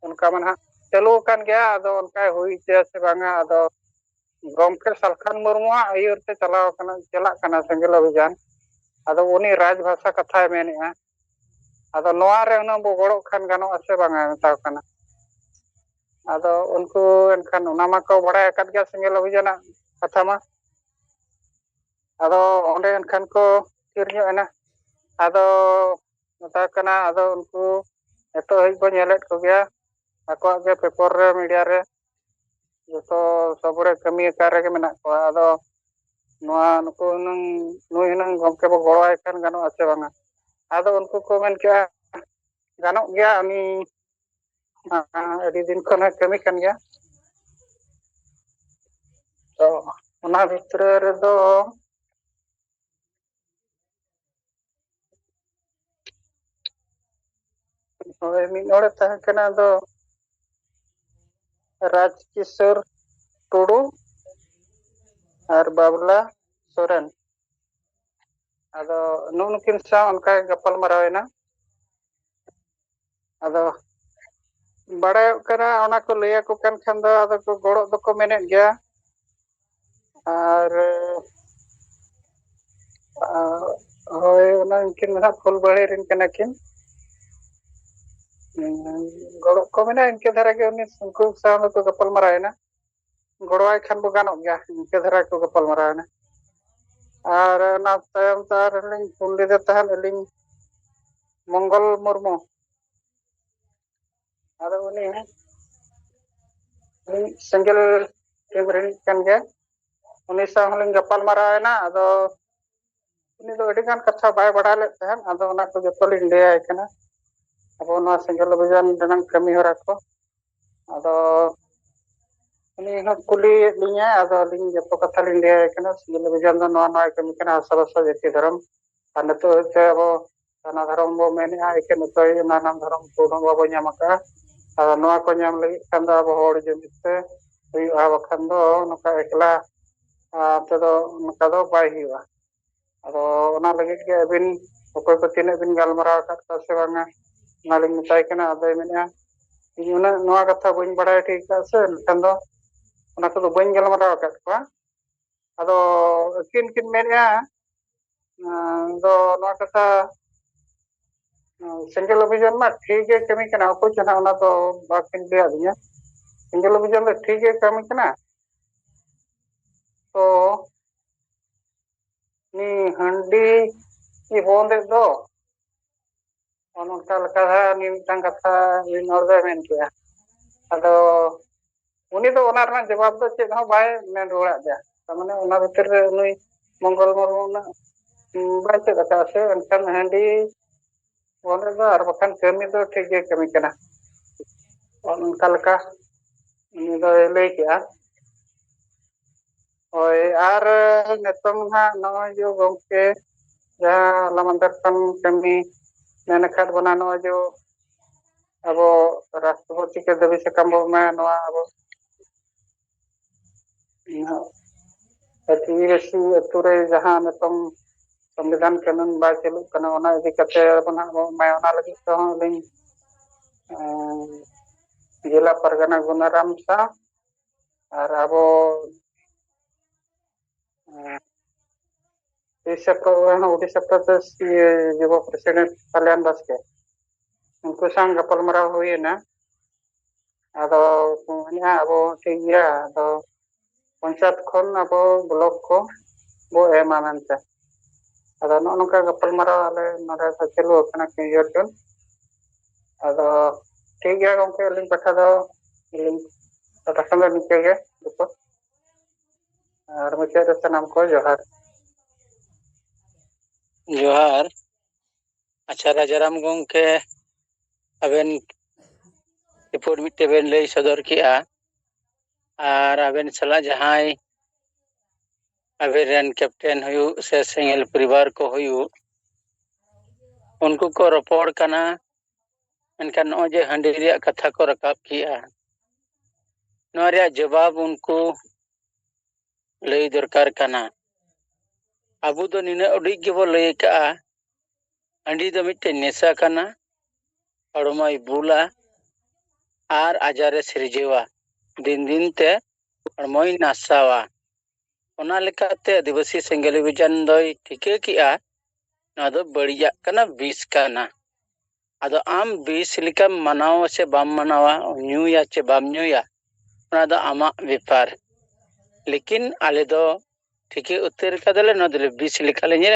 ᱚᱱᱠᱟ ᱢᱟ ᱱᱟᱦᱟᱜ ᱪᱟᱹᱞᱩ ᱟᱠᱟᱱ ᱜᱮᱭᱟ, ᱟᱫᱚ ᱚᱱᱠᱟᱭ ᱦᱩᱭ ᱦᱚᱪᱚᱭᱟ ᱥᱮ ᱵᱟᱝᱟ᱾ ᱟᱫᱚ ᱜᱚᱢᱠᱮ ᱥᱟᱞᱠᱷᱟᱱ ᱢᱩᱨᱢᱩᱣᱟᱜ ᱟᱹᱭᱩᱨ ᱛᱮ ᱪᱟᱞᱟᱣ ᱠᱟᱱᱟ, ᱪᱟᱞᱟᱜ ᱠᱟᱱᱟ ᱥᱮᱸᱜᱮᱞ ᱚᱵᱷᱤᱡᱟᱱ᱾ ᱟᱫᱚ ᱩᱱᱤ ᱨᱟᱡᱽ ᱵᱷᱟᱥᱟ ᱠᱟᱛᱷᱟᱭ ᱢᱮᱱᱮᱜᱼᱟ᱾ ᱟᱫᱚ ᱱᱚᱣᱟ ᱨᱮ ᱦᱩᱱᱟᱹᱝ ᱵᱚ ᱜᱚᱲᱚᱜ ᱠᱷᱟᱱ ᱜᱟᱱᱚᱜᱼᱟ ᱥᱮ ᱵᱟᱝᱟ ᱢᱮᱛᱟᱣ ᱠᱟᱱᱟ᱾ ᱟᱫᱚ ᱩᱱᱠᱩ ᱮᱱᱠᱷᱟᱱ ᱚᱱᱟ ᱢᱟᱠᱚ ᱵᱟᱲᱟᱭ ᱟᱠᱟᱫ ᱜᱮᱭᱟ ᱥᱮᱸᱜᱮᱞ ᱚᱵᱷᱤᱡᱟᱱᱟᱜ ᱠᱟᱛᱷᱟ ᱢᱟ᱾ ᱟᱫᱚ ᱚᱸᱰᱮ ᱮᱱᱠᱷᱟᱱ ᱠᱚ ᱛᱷᱤᱨ ᱧᱚᱜ ᱮᱱᱟ᱾ ᱟᱫᱚ ᱢᱮᱛᱟᱣ ᱠᱟᱱᱟ, ᱟᱫᱚ ᱩᱱᱠᱩ ᱱᱤᱛᱚᱜ ᱦᱟᱹᱵᱤᱡ ᱵᱚ ᱧᱮᱞᱮᱫ ᱠᱚᱜᱮᱭᱟ, ᱟᱠᱚᱣᱟᱜ ᱜᱮ ᱯᱮᱯᱟᱨ ᱨᱮ, ᱢᱤᱰᱤᱭᱟ ᱨᱮ, ᱡᱚᱛᱚ ᱥᱚᱵ ᱨᱮ ᱠᱟᱹᱢᱤ ᱟᱠᱟᱫ ᱨᱮᱜᱮ ᱢᱮᱱᱟᱜ ᱠᱚᱣᱟ᱾ ᱟᱫᱚ ᱱᱚᱣᱟ ᱱᱩᱠᱩ ᱦᱩᱱᱟᱹᱝ, ᱱᱩᱭ ᱦᱩᱱᱟᱹᱝ ᱜᱚᱢᱠᱮ ᱵᱚ ᱜᱚᱲᱚᱣᱟᱭ ᱠᱷᱟᱱ ᱜᱟᱱᱚᱜᱼᱟ ᱥᱮ ᱵᱟᱝᱟ? ᱟᱫᱚ ᱩᱱᱠᱩ ᱠᱚ ᱢᱮᱱ ᱠᱮᱜᱼᱟ, ᱜᱟᱱᱚᱜ ᱜᱮᱭᱟ, ᱩᱱᱤ ᱢᱟ ᱟᱹᱰᱤ ᱫᱤᱱ ᱠᱷᱚᱱᱮ ᱠᱟᱹᱢᱤ ᱠᱟᱱ ᱜᱮᱭᱟ᱾ ᱛᱚ ᱚᱱᱟ ᱵᱷᱤᱛᱨᱤ ᱨᱮᱫᱚ, ᱦᱳᱭ, ᱢᱤᱫ ᱦᱚᱲᱮ ᱛᱟᱦᱮᱸ ᱠᱟᱱᱟ, ᱟᱫᱚ ᱨᱟᱡᱽ ᱠᱤᱥᱳᱨ ᱴᱩᱰᱩ ᱟᱨ ᱵᱟᱵᱞᱟ ᱥᱚᱨᱮᱱ᱾ ᱟᱫᱚ ᱱᱩᱜᱼᱩ ᱱᱩᱠᱤᱱ ᱥᱟᱶ ᱚᱱᱠᱟ ᱜᱟᱯᱟᱞ ᱢᱟᱨᱟᱣ ᱮᱱᱟ᱾ ᱟᱫᱚ ᱵᱟᱲᱟᱭᱚᱜ ᱠᱟᱱᱟ, ᱚᱱᱟ ᱠᱚ ᱞᱟᱹᱭ ᱟᱠᱚ ᱠᱟᱱ ᱠᱷᱟᱱ ᱫᱚ ᱟᱫᱚ ᱠᱚ ᱜᱚᱲᱚᱜ ᱫᱚᱠᱚ ᱢᱮᱱᱮᱫ ᱜᱮᱭᱟ᱾ ᱟᱨ, ᱟᱨ, ᱦᱳᱭ, ᱚᱱᱟ ᱩᱱᱠᱤᱱ ᱫᱚ ᱦᱟᱸᱜ ᱯᱷᱩᱞᱵᱟᱹᱲᱤ ᱨᱮᱱ ᱠᱟᱱᱟ ᱠᱤᱱ᱾ ᱦᱩᱸ, ᱜᱚᱲᱚᱜ ᱠᱚ ᱢᱮᱱᱟ, ᱤᱱᱠᱟᱹ ᱫᱷᱟᱨᱟ ᱜᱮ ᱩᱱᱤ ᱩᱱᱠᱩ ᱥᱟᱶ ᱫᱚᱠᱚ ᱜᱟᱯᱟᱞ ᱢᱟᱨᱟᱣ ᱮᱱᱟ᱾ ᱜᱚᱲᱚᱣᱟᱭ ᱠᱷᱟᱱ ᱵᱚ ᱜᱟᱱᱚᱜ ᱜᱮᱭᱟ, ᱤᱱᱠᱟᱹ ᱫᱷᱟᱨᱟ ᱠᱚ ᱜᱟᱯᱟᱞ ᱢᱟᱨᱟᱣ ᱮᱱᱟ᱾ ᱟᱨ ᱚᱱᱟ ᱛᱟᱭᱚᱢ ᱛᱮ ᱟᱨ ᱞᱤᱧ ᱯᱷᱳᱱ ᱞᱮᱫᱮ ᱛᱟᱦᱮᱸᱫ ᱟᱹᱞᱤᱧ, ᱢᱚᱝᱜᱚᱞ ᱢᱩᱨᱢᱩ᱾ ᱟᱫᱚ ᱩᱱᱤ ᱦᱚᱸ ᱩᱱᱤ ᱥᱮᱸᱜᱮᱞ ᱴᱤᱢ ᱨᱤᱱᱤᱡ ᱠᱟᱱ ᱜᱮᱭᱟ᱾ ᱩᱱᱤ ᱥᱟᱶ ᱦᱚᱸᱞᱤᱧ ᱜᱟᱯᱟᱞ ᱢᱟᱨᱟᱣ ᱮᱱᱟ᱾ ᱟᱫᱚ ᱩᱱᱤ ᱫᱚ ᱟᱹᱰᱤ ᱜᱟᱱ ᱠᱟᱛᱷᱟ ᱵᱟᱭ ᱵᱟᱲᱟᱭ ᱞᱮᱫ ᱛᱟᱦᱮᱸᱫ, ᱟᱫᱚ ᱚᱱᱟ ᱠᱚ ᱡᱚᱛᱚ ᱞᱤᱧ ᱞᱟᱹᱭ ᱟᱭ ᱠᱟᱱᱟ᱾ ᱟᱵᱚ ᱱᱚᱣᱟ ᱥᱮᱸᱜᱮᱞ ᱚᱵᱷᱤᱡᱟᱱ ᱨᱮᱱᱟᱜ ᱠᱟᱹᱢᱤ ᱦᱚᱨᱟ ᱠᱚ᱾ ᱟᱫᱚ ᱩᱱᱤ ᱦᱚᱸ ᱠᱩᱞᱤᱭᱮᱫ ᱞᱤᱧᱟᱭ, ᱟᱫᱚ ᱟᱹᱞᱤᱧ ᱡᱚᱛᱚ ᱠᱟᱛᱷᱟ ᱞᱤᱧ ᱞᱟᱹᱭ ᱟᱭ ᱠᱟᱱᱟ᱾ ᱥᱮᱸᱜᱮᱞ ᱚᱵᱷᱤᱡᱟᱱ ᱫᱚ ᱱᱚᱣᱟ ᱱᱚᱣᱟ ᱠᱟᱹᱢᱤ ᱠᱟᱱᱟ, ᱦᱟᱥᱟ ᱵᱷᱟᱥᱟ ᱡᱟᱹᱛᱤ ᱫᱷᱚᱨᱚᱢ᱾ ᱟᱨ ᱱᱤᱛᱚᱜ ᱦᱚᱭᱛᱳ ᱟᱵᱚ ᱥᱟᱨᱱᱟ ᱫᱷᱚᱨᱚᱢ ᱵᱚ ᱢᱮᱱᱮᱫᱼᱟ, ᱮᱠᱮᱱ ᱚᱠᱚᱭ ᱚᱱᱟ ᱨᱮᱱᱟᱜ ᱫᱷᱚᱨᱚᱢ ᱠᱳᱰ ᱦᱚᱸ ᱵᱟᱵᱚ ᱧᱟᱢ ᱟᱠᱟᱫᱼᱟ᱾ ᱟᱫᱚ ᱱᱚᱣᱟ ᱠᱚ ᱧᱟᱢ ᱞᱟᱹᱜᱤᱫ ᱠᱷᱟᱱ ᱫᱚ ᱟᱵᱚ ᱦᱚᱲ ᱡᱩᱢᱤᱫ ᱛᱮ ᱦᱩᱭᱩᱜᱼᱟ, ᱵᱟᱠᱷᱟᱱ ᱫᱚ ᱱᱚᱝᱠᱟ ᱮᱠᱞᱟ, ᱟᱨ ᱛᱮᱫᱚ ᱱᱚᱝᱠᱟ ᱫᱚ ᱵᱟᱭ ᱦᱩᱭᱩᱜᱼᱟ᱾ ᱟᱫᱚ ᱚᱱᱟ ᱞᱟᱹᱜᱤᱫ ᱜᱮ ᱟᱹᱵᱤᱱ ᱚᱠᱚᱭ ᱠᱚ ᱛᱤᱱᱟᱹᱜ ᱵᱤᱱ ᱜᱟᱞᱢᱟᱨᱟᱣ ᱟᱠᱟᱫ ᱠᱚᱣᱟ ᱥᱮ ᱵᱟᱝᱟ, ᱚᱱᱟᱞᱤᱧ ᱢᱮᱛᱟᱭ ᱠᱟᱱᱟ᱾ ᱟᱫᱚᱭ ᱢᱮᱱᱮᱫᱼᱟ, "ᱤᱧ ᱩᱱᱟᱹᱜ ᱱᱚᱣᱟ ᱠᱟᱛᱷᱟ ᱵᱟᱹᱧ ᱵᱟᱲᱟᱭ ᱴᱷᱤᱠ ᱟᱠᱟᱫ ᱥᱮ, ᱮᱱᱠᱷᱟᱱ ᱫᱚ ᱚᱱᱟ ᱠᱚᱫᱚ ᱵᱟᱹᱧ ᱜᱟᱞᱢᱟᱨᱟᱣ ᱟᱠᱟᱫ ᱠᱚᱣᱟ᱾" ᱟᱫᱚ ᱟᱹᱠᱤᱱ ᱠᱤᱱ ᱢᱮᱱᱮᱫᱼᱟ, ᱟᱸ, ᱫᱚ ᱱᱚᱣᱟ ᱠᱟᱛᱷᱟ, ᱟᱸ, ᱥᱮᱸᱜᱮᱞ ᱚᱵᱷᱤᱡᱟᱱ ᱢᱟ ᱴᱷᱤᱠ ᱜᱮ ᱠᱟᱹᱢᱤ ᱠᱟᱱᱟ, ᱚᱠᱚᱭ ᱪᱚ ᱱᱟᱦᱟᱜ ᱚᱱᱟ ᱫᱚ ᱵᱟᱹᱠᱤᱱ ᱞᱟᱹᱭ ᱟᱹᱫᱤᱧᱟ᱾ ᱥᱮᱸᱜᱮᱞ ᱚᱵᱷᱤᱡᱟᱱ ᱫᱚ ᱴᱷᱤᱠ ᱜᱮ ᱠᱟᱹᱢᱤ ᱠᱟᱱᱟ, ᱛᱚ ᱩᱱᱤ ᱦᱟᱺᱰᱤ ᱵᱚᱱᱫᱮᱫ ᱫᱚ, ᱚᱱ ᱚᱱᱠᱟ ᱞᱮᱠᱟ ᱫᱷᱟᱨᱟ ᱩᱱᱤ ᱢᱤᱫᱴᱟᱝ ᱠᱟᱛᱷᱟ ᱢᱤᱫ ᱦᱚᱲ ᱫᱚᱭ ᱢᱮᱱ ᱠᱮᱜᱼᱟ᱾ ᱟᱫᱚ ᱩᱱᱤ ᱫᱚ ᱚᱱᱟ ᱨᱮᱱᱟᱜ ᱡᱚᱵᱟᱵ ᱫᱚ ᱪᱮᱫ ᱦᱚᱸ ᱵᱟᱭ ᱢᱮᱱ ᱨᱩᱣᱟᱹᱲᱟᱜ ᱜᱮᱭᱟ᱾ ᱛᱟᱨ ᱢᱟᱱᱮ ᱚᱱᱟ ᱵᱷᱤᱛᱤᱨ ᱨᱮ ᱩᱱᱤ ᱢᱚᱝᱜᱚᱞ ᱢᱩᱨᱢᱩ ᱩᱱᱟᱹᱜ, ᱩᱸ, ᱵᱟᱭ ᱪᱮᱫ ᱟᱠᱟᱫᱼᱟ ᱥᱮ, ᱮᱱᱠᱷᱟᱱ ᱦᱟᱺᱰᱤ ᱵᱚᱱᱫᱚ ᱫᱚ ᱟᱨ ᱵᱟᱠᱷᱟᱱ ᱠᱟᱹᱢᱤ ᱫᱚ ᱴᱷᱤᱠ ᱜᱮ ᱠᱟᱹᱢᱤ ᱠᱟᱱᱟ᱾ ᱚᱱᱠᱟ ᱞᱮᱠᱟ ᱩᱱᱤ ᱫᱚᱭ ᱞᱟᱹᱭ ᱠᱮᱜᱼᱟ᱾ ᱦᱳᱭ, ᱟᱨ ᱱᱤᱛᱚᱝ ᱦᱟᱸᱜ ᱱᱚᱜᱼᱚᱭ ᱡᱮ ᱜᱚᱢᱠᱮ, ᱡᱟᱦᱟᱸ ᱦᱚᱞᱟ ᱢᱟᱫᱷᱮᱨ ᱠᱷᱚᱱ ᱠᱟᱹᱢᱤ ᱢᱮᱱ ᱟᱠᱟᱫ ᱵᱚᱱᱟ, ᱱᱚᱜᱼᱚᱭ ᱡᱮ ᱟᱵᱚ ᱨᱟᱥᱴᱨᱚᱯᱚᱛᱤ ᱠᱚ ᱫᱟᱹᱵᱤ ᱥᱟᱠᱟᱢ ᱵᱚ ᱮᱢᱟ, ᱱᱚᱣᱟ ᱟᱵᱚ ᱟᱹᱫᱤᱵᱟᱹᱥᱤ ᱟᱹᱛᱩ ᱨᱮ ᱡᱟᱦᱟᱸ ᱱᱤᱛᱚᱝ ᱥᱚᱝᱵᱤᱫᱷᱟᱱ ᱠᱟᱹᱱᱩᱱ ᱵᱟᱭ ᱪᱟᱹᱞᱩᱜ ᱠᱟᱱᱟ, ᱚᱱᱟ ᱤᱫᱤ ᱠᱟᱛᱮ ᱟᱵᱚ ᱱᱟᱦᱟᱜ ᱵᱚ ᱮᱢᱟᱭᱟ᱾ ᱚᱱᱟ ᱞᱟᱹᱜᱤᱫ ᱛᱮᱦᱚᱸ ᱟᱹᱞᱤᱧ, ᱮᱸ, ᱡᱮᱞᱟ ᱯᱟᱨᱜᱟᱱᱟ ᱜᱩᱱᱟᱨᱟᱢ ᱥᱟᱶ ᱟᱨ ᱟᱵᱚ, ᱮᱸ, ᱩᱲᱤᱥᱥᱟ ᱯᱨᱚ-, ᱩᱲᱤᱥᱥᱟ ᱯᱨᱚᱫᱮᱥ, ᱤᱭᱟᱹ, ᱡᱩᱵᱚ ᱯᱨᱮᱥᱤᱰᱮᱱᱴ ᱠᱟᱞᱭᱟᱱ ᱵᱟᱥᱠᱮ, ᱩᱱᱠᱩ ᱥᱟᱶ ᱜᱟᱯᱟᱞᱢᱟᱨᱟᱣ ᱦᱩᱭᱮᱱᱟ᱾ ᱟᱫᱚ ᱠᱚ ᱢᱮᱱᱮᱫᱼᱟ, ᱟᱵᱚ ᱴᱷᱤᱠ ᱜᱮᱭᱟ, ᱟᱫᱚ ᱯᱚᱧᱪᱟᱭᱮᱛ ᱠᱷᱚᱱ ᱟᱵᱚ ᱵᱞᱚᱠ ᱠᱚ ᱵᱚ ᱮᱢᱟ ᱢᱮᱱᱛᱮ᱾ ᱟᱫᱚ ᱱᱚᱜᱼᱚ ᱱᱚᱝᱠᱟ ᱜᱟᱯᱟᱞᱢᱟᱨᱟᱣ ᱟᱞᱮ ᱱᱚᱰᱮ ᱫᱚ ᱪᱟᱹᱞᱩ ᱟᱠᱟᱱᱟ ᱠᱤᱭᱟᱹᱨ ᱡᱚᱱ᱾ ᱟᱫᱚ ᱴᱷᱤᱠ ᱜᱮᱭᱟ ᱜᱚᱢᱠᱮ, ᱟᱹᱞᱤᱧ ᱯᱟᱦᱴᱟ ᱫᱚ, ᱟᱹᱞᱤᱧ ᱯᱟᱦᱴᱟ ᱠᱷᱚᱱ ᱫᱚ ᱱᱤᱝᱠᱟᱹ ᱜᱮ ᱡᱚᱛᱚ᱾ ᱟᱨ ᱢᱩᱪᱟᱹᱫ ᱨᱮ ᱥᱟᱱᱟᱢ ᱠᱚ ᱡᱚᱦᱟᱨ᱾ ᱡᱚᱦᱟᱨ᱾ ᱟᱪᱪᱷᱟ, ᱨᱟᱡᱟᱨᱟᱢ ᱜᱚᱢᱠᱮ, ᱟᱵᱮᱱ ᱨᱤᱯᱳᱨᱴ ᱢᱤᱫᱴᱮᱡ ᱵᱮᱱ ᱞᱟᱹᱭ ᱥᱚᱫᱚᱨ ᱠᱮᱜᱼᱟ, ᱟᱨ ᱟᱵᱮᱱ ᱥᱟᱞᱟᱜ ᱡᱟᱦᱟᱸᱭ ᱟᱵᱮᱱ ᱨᱮᱱ ᱠᱮᱯᱴᱮᱱ ᱦᱩᱭᱩᱜ ᱥᱮ ᱥᱮᱸᱜᱮᱞ ᱯᱚᱨᱤᱵᱟᱨ ᱠᱚ ᱦᱩᱭᱩᱜ, ᱩᱱᱠᱩ ᱠᱚ ᱨᱚᱯᱚᱲ ᱠᱟᱱᱟ᱾ ᱢᱮᱱᱠᱷᱟᱱ ᱱᱚᱜᱼᱚᱭ ᱡᱮ ᱦᱟᱺᱰᱤ ᱨᱮᱭᱟᱜ ᱠᱟᱛᱷᱟ ᱠᱚ ᱨᱟᱠᱟᱵ ᱠᱮᱜᱼᱟ, ᱱᱚᱣᱟ ᱨᱮᱭᱟᱜ ᱡᱚᱵᱟᱵ ᱩᱱᱠᱩ ᱞᱟᱹᱭ ᱫᱚᱨᱠᱟᱨ ᱠᱟᱱᱟ᱾ ᱟᱵᱚ ᱫᱚ ᱱᱤᱱᱟᱹᱜ ᱩᱰᱤᱡ ᱜᱮᱵᱚ ᱞᱟᱹᱭ ᱠᱟᱜᱼᱟ, ᱦᱟᱺᱰᱤ ᱫᱚ ᱢᱤᱫᱴᱮᱱ ᱱᱮᱥᱟ ᱠᱟᱱᱟ, ᱦᱚᱲᱢᱚᱭ ᱵᱩᱞᱟ ᱟᱨ ᱟᱡᱟᱨᱮ ᱥᱤᱨᱡᱟᱹᱣᱟ, ᱫᱤᱱ ᱫᱤᱱ ᱛᱮ ᱦᱚᱲᱢᱚᱭ ᱱᱟᱥᱟᱣᱟ᱾ ᱚᱱᱟ ᱞᱮᱠᱟᱛᱮ ᱟᱹᱫᱤᱵᱟᱹᱥᱤ ᱥᱮᱸᱜᱮᱞ ᱚᱵᱷᱤᱡᱟᱱ ᱫᱚᱭ ᱴᱷᱤᱠᱟᱹ ᱠᱮᱜᱼᱟ, ᱱᱚᱣᱟ ᱫᱚ ᱵᱟᱹᱲᱤᱡᱟᱜ ᱠᱟᱱᱟ, ᱵᱤᱥ ᱠᱟᱱᱟ᱾ ᱟᱫᱚ ᱟᱢ ᱵᱤᱥ ᱞᱮᱠᱟᱢ ᱢᱟᱱᱟᱣᱟ ᱥᱮ ᱵᱟᱢ ᱢᱟᱱᱟᱣᱟ, ᱧᱩᱭᱟ ᱪᱮ ᱵᱟᱢ ᱧᱩᱭᱟ, ᱚᱱᱟ ᱫᱚ ᱟᱢᱟᱜ ᱵᱮᱯᱟᱨ᱾ ᱞᱮᱠᱤᱱ ᱟᱞᱮ ᱫᱚ ᱴᱷᱤᱠᱟᱹ ᱩᱛᱟᱹᱨ ᱠᱟᱫᱟᱞᱮ, ᱱᱚᱣᱟ ᱫᱚᱞᱮ ᱵᱤᱥ ᱞᱮᱠᱟᱞᱮ ᱧᱮᱞ